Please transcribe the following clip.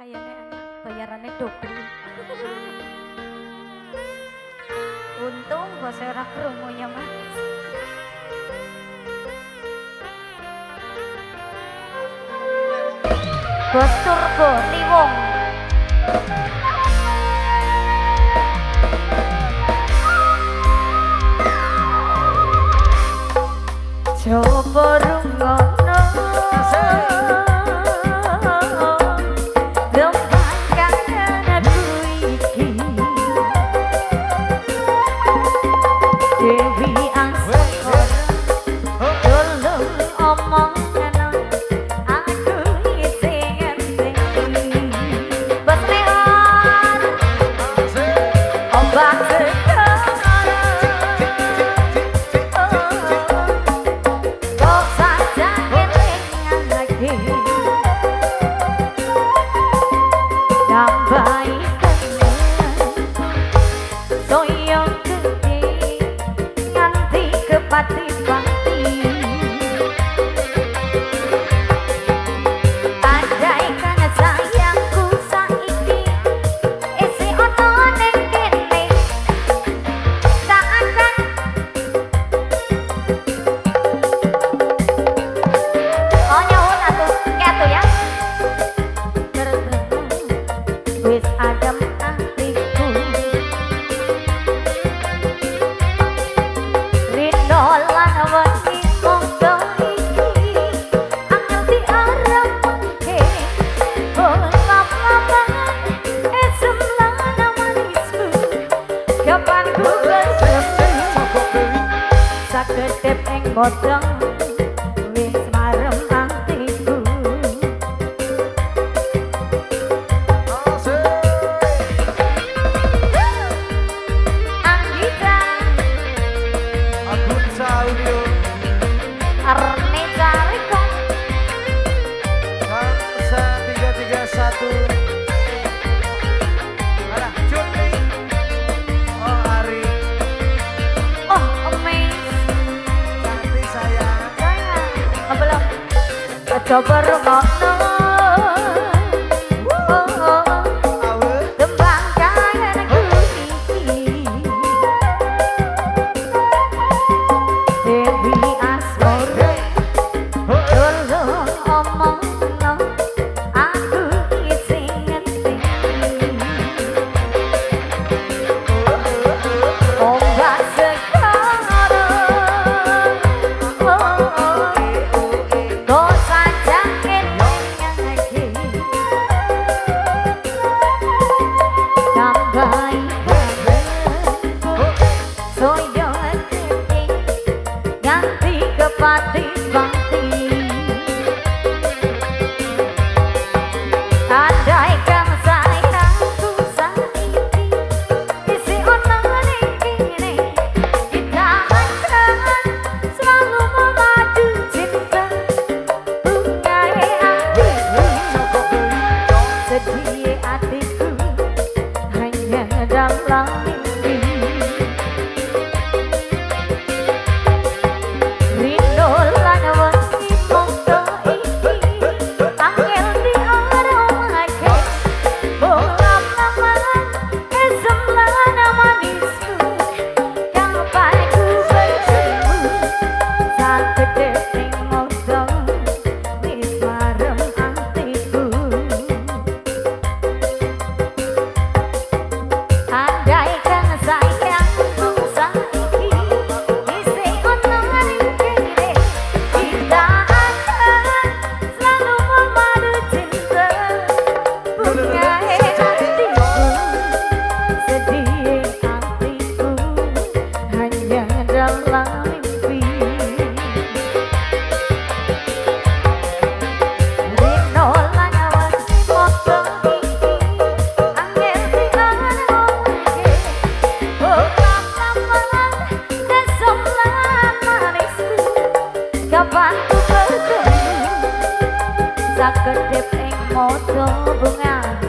Kayaknya bayarannya double. Untung bos ora krungu ya Mas. Bos Turbo Liwung. Coba rungono tembang kangen aku iki, Dewi Asmara tolong omongno aku isih ngenteni. Bos Leon ombak segara kok saja kelingan lagi tambahi kenangan soyo gede nganti kepati-pati. Andaikan sayangku saiki isih ono ning kene, tak akan oh nyuwun atuh ki atuh ya. Wis adem atiku rino lan wengi monggo iki angel diarepake lama-lama esem lan manisku kapan ku bertemu sakedhep ing godhong wis marem atiku. Anggita Agunsa Audio Arnita Riko Bangsa 331. Alah, Juni. Oh, Ari. Oh amazing. Cantik sayang. Sayang belum coba rungono Awe. tembang kangenku iki, Dewi Asmara tolong omongno aku isih ngenteni. Ombak segara kok saja kelingan lagi tambahi kangen soyo gede nganti kepati-pati. Andaikan sayangku saiki isih ono ning kene, kita akan selalu memadu cinta bungae atiku. Sedih atiku hanya dalam mimpi. Rindu lan wengi monggo iki angel diaromake lama-lama esem lan manisku kapan ku bertemu sakedhep ing moto wis marem atiku. Andaikan sayangku saiki isih ono ning kene, kita akan selalu memadu cinta bungae atiku. Sedih atiku hanya dalam mimpi. Rino lan wengi monggo iki angel diaromake lama-lama esem lan manisku kapan ku bertemu sakedhep ing moto bunga.